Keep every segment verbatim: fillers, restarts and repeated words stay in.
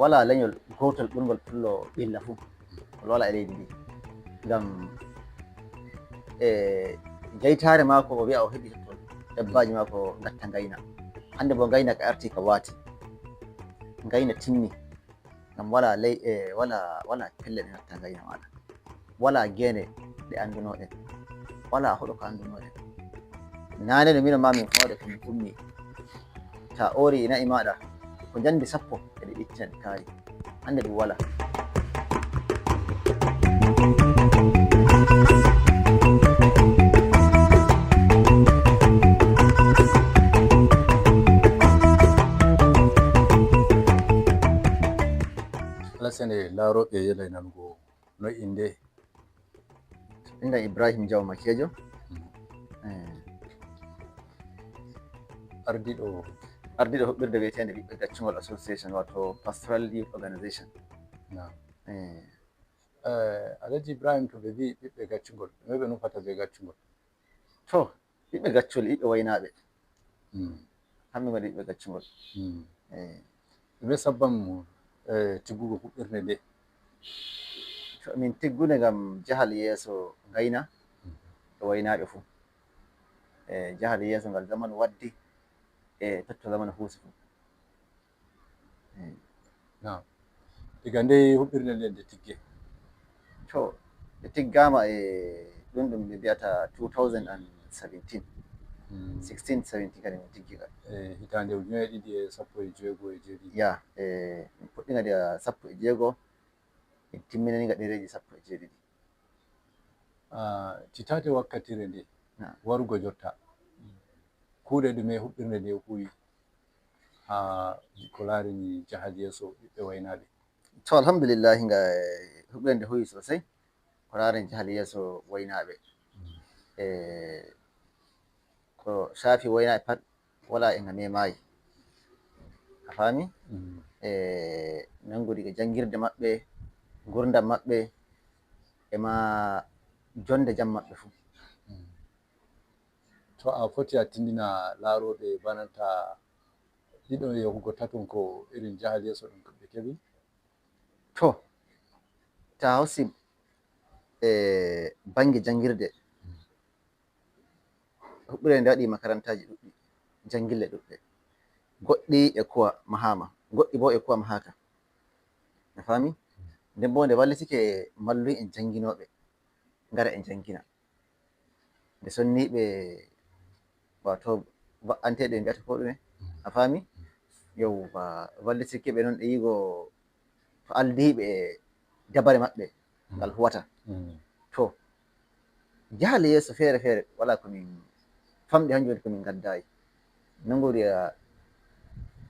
Walaa leñol gootol ɓurngol pullo ɓilla fuu, ngol walaa e leydi ndi. Ngam e jeytaare maako, o wiya o heɓi tottol, dabbaaji maako ngatta ngayna. Hannde boo ngayna ka arti ka waati. Ngayna timmi. Ngam walaa ley, e, walaa, walaa pelle ɗe ngatta ngayna maaɗa. Walaa geene ɗe anndunoɗen. Walaa huɗo ko anndunoɗen. Naane no mino maa min fawde ko min ummi. Ta oori na'i maaɗa, ko njandi sappo eɗe ɓittina ɗi kaari. Hannde ɗum walaa. Alasane, laarooɓe yelay nanugo no innde? Innde Ibrahim Jaw Makejo. Eh. Ardiiɗo? Ardiiɗo huɓɓirde wiyeteende Ɓiɓɓe Gaccungol Association, wato Pastoral Youth Organization. Naam. Eh. Eh, Alhaji Ibrahim, to ɓe mbi'i Ɓiɓɓe Gaccungol, ɗume ɓe nufata bee gaccungol? To, Ɓiɓɓe Gaccol, ɓiɓɓe waynaaɓe. Hmm. Kamɓe ngoni Ɓiɓɓe Gaccungol. Hmm. Eh. Ɗume sabban mo, eh, tiggugo huɓɓirde nde? To, min tiggude ngam jahal yeeso ngayna, hmm, e waynaaɓe fuu. Eh, jahal yeeso ngal zamanu waddi, e totto zamanu huusi fuu. Eh. Naam. Diga ndey huɓɓirde nde, nde tiggee? To, nde tiggaama e ɗum, ɗum ɓe mbiyata two thousand and seventeen. Hmm. Sixteen seventeen kadi min tiggi ka. E hitaande ujunere ɗiɗi e sappo e jeego e jeeɗiɗi. Ya, e min puɗɗii nga diga sappo e jeego, min timminani nga ɗereeji sappo e jeeɗiɗi. Ah, titaade wakkatire nde, naam, warugo jotta. Kuuɗe ɗume huɓɓirde nde huwi haa ko laarini jahal yeeso ɓiɓɓe waynaaɓe? To, alhamdulillahi, nga, eh, huɓɓirde nde huwi sosai ko laarini jahal yeeso waynaaɓe. Mm. Eh, ko shaafi waynaaɓe pat, wala e nga memaayi. A faami? Mm. Eh, nanngu diga janngirde maɓɓe, ngurndam maɓɓe, e ma jonde jam maɓɓe fuu. Mm. To a foti a tinndina laarooɓe bananta ɗiɗo yahugo taton ko irin jahal yeeso ɗum ɓe keɓi? To, ta hawsi, e, bannge janngirde, huɓɓirde nde waɗi makarantaaji ɗuɗɗi, janngille ɗuɗɗe. Goɗɗi e kuwa mahaama, goɗɗi boo e kuwa mahaaka. A faami? Nden boo nde wallitike mallu'en jannginooɓe ngara e njanngina. Nde sonni ɓe, wato, ba'anteeɓe ɓe mbiyata ko ɗume? A faami? Yawwa, wallitike ɓe noon e yigo to aldiiɓe e dabare maɓɓe ngal huwata. Mm. To, jahale yeeso feere feere, wala ko min famɗi, hanjum woni ko min ngaddaayi. Nangori, ah,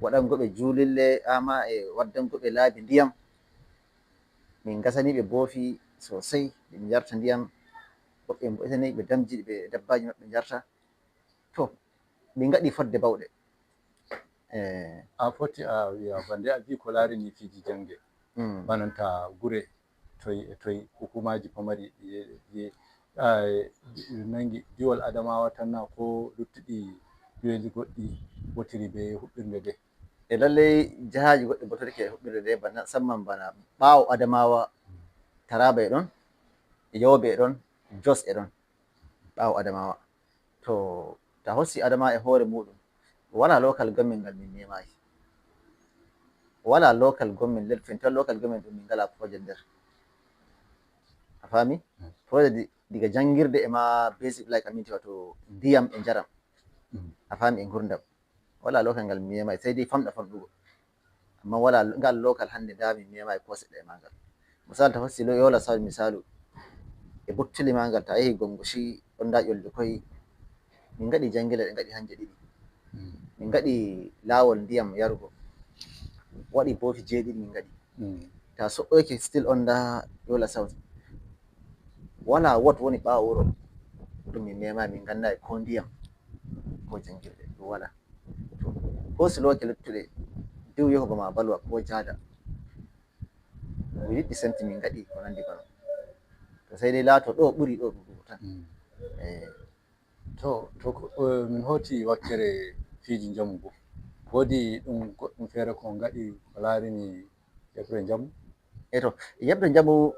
waɗango ɓe juulille, ama e waddango ɓe laabi ndiyam. Min ngasani ɓe boofi sosai, ɓe njarta ndiyam. Woɓɓe mbo'itani ɓe damji, ɓe dabbaaji maɓɓe njarta. To, min ngaɗi fodde bawɗe. Eh. A foti a wiya, bande a bii ko laarini fiiji jannge, mm, bananta gure, toy e toy, hukumaaji pamari, ɗi, ɗi, a, ɗi nangi diwol Adamawa tan na, ko luttuɗi diwelji goɗɗi wotiri be huɓɓirde nde? E lallay, jahaaji goɗɗi botorike e huɓɓirde nde, bana, samman bana ɓaawo Adamawa, Taraba e ɗon, Yobe e ɗon, Jos e ɗon, ɓaawo Adamawa. To, ta hosi Adamawa e hoore muɗum, wala local government ngal min memaki. Wala local government, lel fental local government ɗum min ngala projet nder. A faami? Mm. Projet di-, diga janngirde e ma basic like aminti, wato ndiyam e njaram. Mm. A faami, e ngurndam. Wala local ngal mi memaki, sai dai famɗa famɗugo. Amma wala ngal local hannde nda min memaki ko seɗɗa e magal. Misal, ta hosi lo-, Yola South misalu, e bottuli magal, ta yehi Gongoshi, ɗon nda ƴolde koy, min ngaɗi jangila ɗe ngaɗi hanje ɗiɗi. Mm. Min ngaɗi laawol ndiyam yarugo, waɗi boofi jeeɗiɗi min ngaɗi. Mm. Ta so'oyke still on nda Yola South. Wala wot woni ɓaawo wuro ɗum min mema, min ngannayi ko ndiyam, ko jangirde, ɗum wala. To, ko siloke luttuɗe, diw yohugo ma balwa ko jaada. Mi liɗɗi senti min ngaɗi ko nandi bano. To, sai dai laato ɗo ɓuri ɗo ɗuɗugo tan. Mm. Eh. To, to ko, eh, min hoti wakkere fiiji njamu bo. Wodi ɗum goɗɗum feere ko ngaɗi ko laarini Yeɓre njamu. E to yeɓre njamu,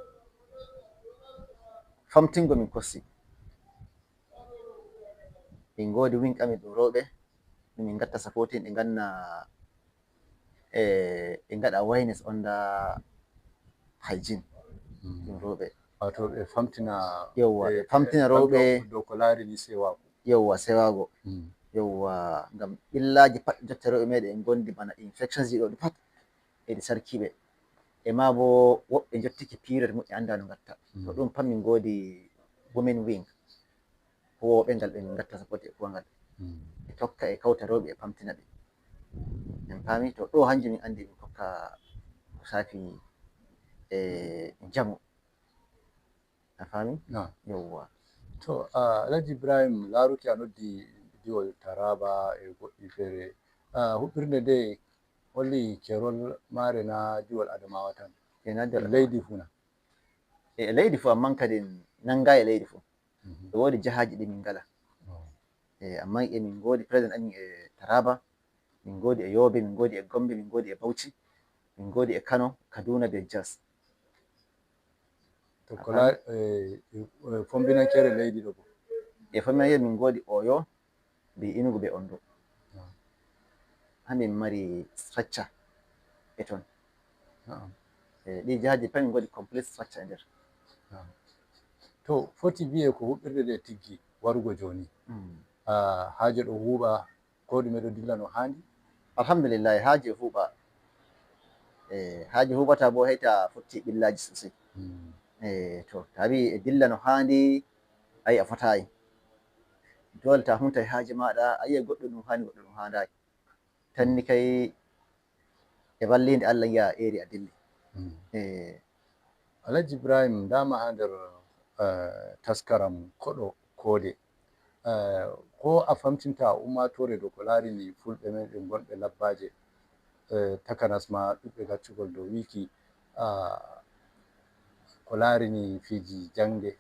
famtingo min kosti. Min ngoodi wing amin ɗum rewɓe, ɗum min ngatta supporting, ɓe nganna, e ɓe ngaɗa awareness on da hygiene. Ɗum rewɓe. Wato ɓe famtina. Yewwa, ɓe famtina rewɓe dow ko laarini sewaku. Yewwa, sewago. Yewwa, ngam ɓillaaji pat jotta rewɓe meɗen en ngondi bana infections ji ɗo ɗi pat eɗi sarkiɓe. E ma bo woɓɓe jottiki period muɓɓe anda no ngatta. To ɗum pat min ngoodi women wing. Huwoɓe ngal ɓe min ngatta support e kuwa ngal. Ɓe tokka e kawta rewɓe e famtina ɓe. En faami? To ɗo hanjum min andi min kokka ko safi e njamu. A faami? Yewwa. To, ah, Alhaji Ibrahim, laaruki a noddi diwol Taraba e goɗɗi feere. Ah, huɓɓirde nde holli kerol maare na diwol Adamawa tan? E na diwol Adamawa. Leydi fuu na? E leydi fuu, amman kadi nanga e leydi fuu. E woodi jahaaji ɗi min ngala. E, amman e min ngoodi present amin e Taraba, min ngoodi e Yobe, min ngoodi e Gombe, min ngoodi e Bauchi, min ngoodi e Kano, Kaduna be Jos. To ko la-, e, e, fombinankere leydi ɗo bo? E fombinankere min ngoodi Oyo, be Enugu be Ondo. Hamin mari structure e ton. E, ɗi jahaaji pat min ngoodi complete structure e nder. To foti wiye ko huɓɓirde nde tiggi warugo jooni. Ah, haaje ɗo huuɓa ko ɗume ɗo dilla no haandi? Alhamdulillahi, haaje huuɓa. E, haaje huuɓata bo heyta fotti ɓillaaji sosai. E, to, tawi e dilla no haandi, ayi a fotayi. Dole ta hunta e haaje maɗa, ayi e goɗɗo ɗum haandi, goɗɗo ɗum haandayi. Tan ni kay e wallinde Allah ngi'a eri a dilli. E, Alhaji Ibrahim, ndama ha nder, eh, taskaram koɗo koode. Eh, ko a famtinta ummatore dow ko laarini fulɓe meɗen gonɓe labbaje, eh, takanas ma ɗuɓɓe gaccugol dow wiki, ah, ko laarini fiji jangde.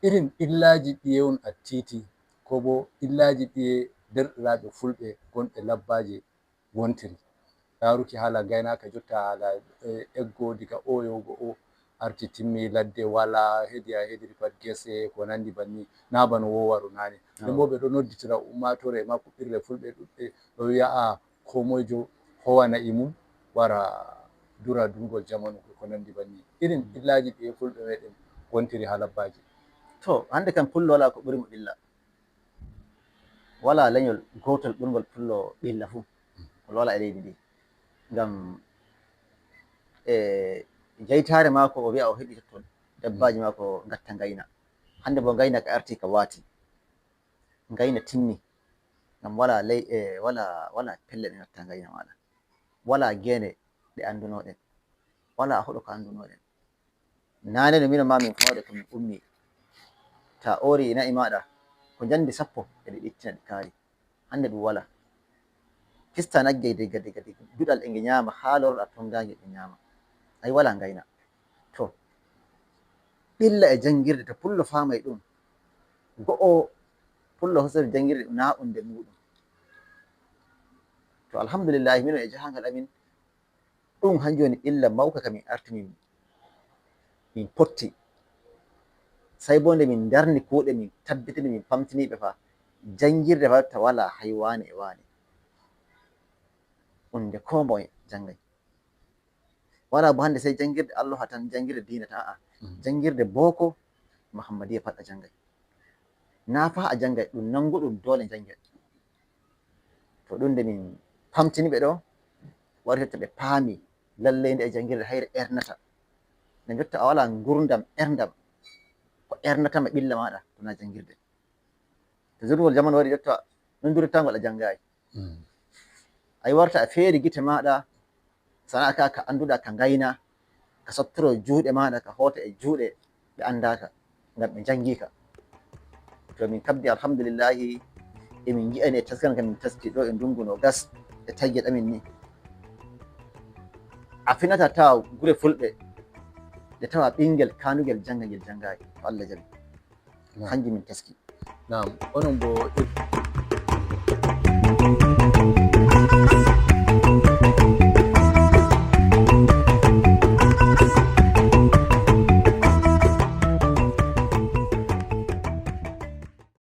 Irin ɓillaji ɗiye on a titi, ko bo ɓillaji ɗiye derɗiraaɓe fulɓe gonɓe labbaje wontiri. Laaruki haala ngaynaaka jotta, haala, eh, eggo diga o yahugo o arti timmi, ladde wala, hedi a hediri pat gese, ko nandi banni, na bano wowaro nane. Nden bo ɓe ɗo nodditira ummatore e makko ɓirle fulɓe ɗuɗɗe, ɗo wi'a a komoyjo howa na'i mum, wara dura durgol jamanu ko, ko nandi banni. Irin ɓillaji ɗi e fulɓe meɗen wontiri ha labbaji. To, hande kam pullo wala ko ɓuri mo ɓilla. Wala leñol gotol ɓurngol pullo ɓilla fu, ngol wala e leydi ndi. Ngam, e, jeytaare maako o wi'a o heɓi totton, dabbaaji maako ngatta ngayna. Hande bo ngayna ka arti ka waati. Ngayna timmi. Ngam wala ley-, e, wala, wala pelle ɗe ngatta ngayna maaɗa. Wala geene ɗe anndunoɗen. Wala huɗo ko anndunoɗen. Naane no mino ma min fawde ko min ummi. Ta oori e na'i maaɗa, ko njandi sappo eɗi ɓittina ɗi kaari. Hande ɗum wala. Fista nagge diga, diga, diga duɗal e nge nyaama haa lorɗa tongaange ɓe nyaama. Ay wala ngayna. To, ɓilla e janngirde, to pullo faamay ɗum. Go'o pullo hosori janngirde na unde muuɗum. To, alhamdulillahi, mino e jahangal amin, ɗum hanjum woni ɓilla mawka ka min arti min, min potti. Sey bo nde min ndarni kuuɗe, min tabbitini, min pamtiniɓe fa, janngirde fa ta wala hay waane e waane. Unde koo moye janngay. Wala bo hande sey janngirde Allaha tan, janngirde diina tan, a'a. Janngirde booko, Muhammadiya pat a janngay. Na fa a janngay, ɗum nanguɗum doole janngay. To ɗum nde min pamtini ɓe ɗo, wari totta ɓe paami, lallay nde e janngirde hayre ernata. Nde jotta a wala ngurdam erndam, ko ernatama ɓilla maaɗa, ko na janngirde. To zurngol jamanu wari jotta, non duritangol a janngaayi. Ay warta a feeri gite maaɗa, sana'a ka, ka annduɗa ka ngayna, ka sottoro juuɗe maaɗa, ka hoota e juuɗe ɓe anndaaka, ngam ɓe njanngiika. To min kabdi, alhamdulillahi, emin ngi'ani e taskaram ka min taski ɗo e ndungu no gas e tagge ɗamin ni. A finata tawa gure fulɓe, ɗe tawa ɓinngel kaanugel jannga ngel janngaaki, to Allah jaɓi. Naam. Hanjum min taski. Naam, onon bo